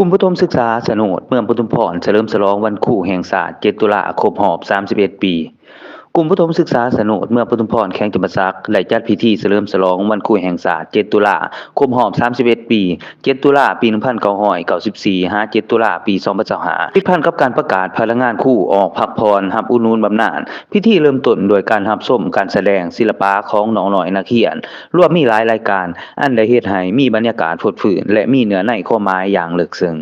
ກຸ່ມປະຖົມສຶກສາສະໂນດ ເມືອງປະທຸມພອນ ສະເຫຼີມສະຫຼອງວັນຄູແຫ່ງຊາດ ເຈັດ ຕຸລາ ຄົບຮອບ ສາມສິບເອັດ ປີ. ກຸ່ມປະຖົມສຶກສາສະໂນດ ເມືອງປະທຸມພອນ ແຂວງຈຳປາສັກ ໄດ້ຈັດພິທີສະເຫຼີມສະຫຼອງວັນຄູແຫ່ງຊາດ ເຈັດ ຕຸລາ ຄົບຮອບ ສາມສິບເອັດ ປີ, ເຈັດ ຕຸລາ ປີ ໜຶ່ງພັນເກົ້າຮ້ອຍເກົ້າສິບສີ່ ຫາ ເຈັດ ຕຸລາ ປີ ສອງພັນຊາວຫ້າ ຕິດພັນກັບການປະກາດພະນັກງານຄູອອກພັກຜ່ອນ ຮັບອຸດໜູນບຳນານ. ພິທີເລີ່ມຕົ້ນດ້ວຍການຮັບຊົມການສະແດງສິລະປະຂອງນ້ອງນ້ອຍນັກຮຽນ, ລວມມີຫຼາຍລາຍການ ອັນໄດ້ເຮັດໃຫ້ມີບັນຍາກາດຟົດຟື້ນ ແລະ ມີເນື້ອໃນຄວາມໝາຍຢ່າງເລິກເຊິ່ງ.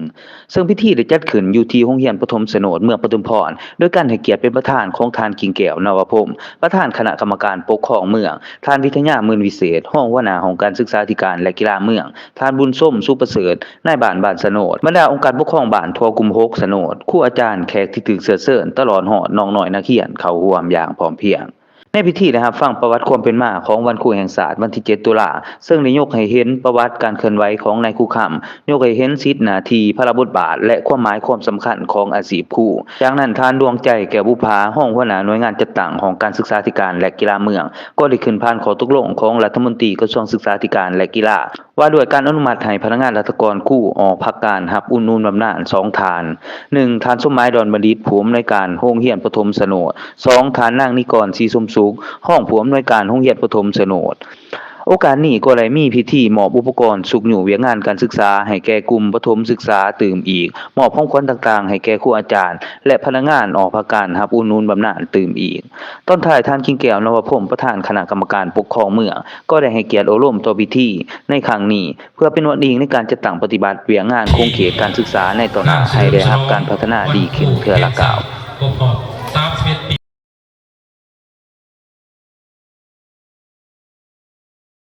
ເຊິ່ງພິທີໄດ້ຈັດຂຶ້ນຢູ່ທີ່ໂຮງຮຽນປະຖົມສະໂນດ ເມືອງປະທຸມພອນ ໂດຍການໃຫ້ກຽດເປັນປະທານຂອງທ່ານ ກິ່ງແກ້ວ ນະວະພົມ ປະທານຄະນະກຳມະການປົກຄອງເມືອງ, ທ່ານ ວິທະຍາ ໝື່ນວິເສດ ຮອງຫົວໜ້າຫ້ອງການສຶກສາທິການ ແລະ ກິລາເມືອງ, ທ່ານ ບຸນຊົມ ສຸປະເສີດ ນາຍບ້ານບ້ານສະໂນດ, ບັນດາອົງການປົກຄອງບ້ານທົ່ວກຸ່ມຫົກສະໂນດ, ຄູອາຈານ, ແຂກທີ່ຖືກເຊີນເຊີນ ຕະຫຼອດຮອດນ້ອງນ້ອຍນັກຮຽນເຂົ້າຮ່ວມຢ່າງພ້ອມພຽງ. ໃນພິທີໄດ້ຮັບຟັງປະຫວັດຄວາມເປັນມາຂອງວັນຄູແຫ່ງຊາດວັນທີ ເຈັດ ຕຸລາ, ເຊິ່ງໄດ້ຍົກໃຫ້ເຫັນປະຫວັດການເຄື່ອນໄຫວຂອງນາຍຄູຄຳ, ຍົກໃຫ້ເຫັນສິດໜ້າທີ່, ພາລະບົດບາດ ແລະ ຄວາມໝາຍຄວາມສຳຄັນຂອງອາຊີບຄູ. ຈາກນັ້ນ ທ່ານ ດວງໃຈ ແກ້ວບຸບຜາ ຮອງຫົວໜ້າໜ່ວຍງານຈັດຕັ້ງຫ້ອງການສຶກສາທິການ ແລະ ກິລາເມືອງ ກໍໄດ້ຂຶ້ນຜ່ານຂໍ້ຕົກລົງຂອງລັດຖະມົນຕີກະຊວງສຶກສາທິການ ແລະ ກິລາ ວ່າດ້ວຍການອະນຸມັດໃຫ້ພະນັກງານລັດຖະກອນຄູອອກພັກການຮັບອຸດໜູນບຳນານສອງທ່ານ. ໜຶ່ງ ທ່ານ ສົມໝາຍ ດອນບັນດິດ ຜູ້ອຳນວຍການໂຮງຮຽນປະຖົມສະໂນດ, ສອງ ທ່ານ ນາງ ນິກອນ ສີສົມສຸກ ຮອງຜູ້ອຳນວຍການໂຮງຮຽນປະຖົມສະໂນດ. ໂອກາດນີ້ກໍໄດ້ມີພິທີມອບອຸປະກອນຊຸກຍູ້ວຽກງານການສຶກສາໃຫ້ແກ່ກຸ່ມປະຖົມສຶກສາຕື່ມອີກ, ມອບຂອງຂວັນຕ່າງໆໃຫ້ແກ່ຄູອາຈານ ແລະ ພະນັກງານອອກພັກການຮັບອຸດໜູນບຳນານຕື່ມອີກ. ຕອນທ້າຍ ທ່ານ ກິ່ງແກ້ວ ນະວະພົມ ປະທານຄະນະກຳມະການປົກຄອງເມືອງ ກໍໄດ້ໃຫ້ກຽດໂອ້ລົມຕໍ່ພິທີໃນຄັ້ງນີ້ ເພື່ອເປັນວັດອີງໃນການຈັດຕັ້ງປະຕິບັດວຽກງານຂົງເຂດການສຶກສາໃນຕໍ່ໜ້າ ໃຫ້ໄດ້ຮັບການພັດທະນາດີຂຶ້ນເທື່ອລະກ້າວ.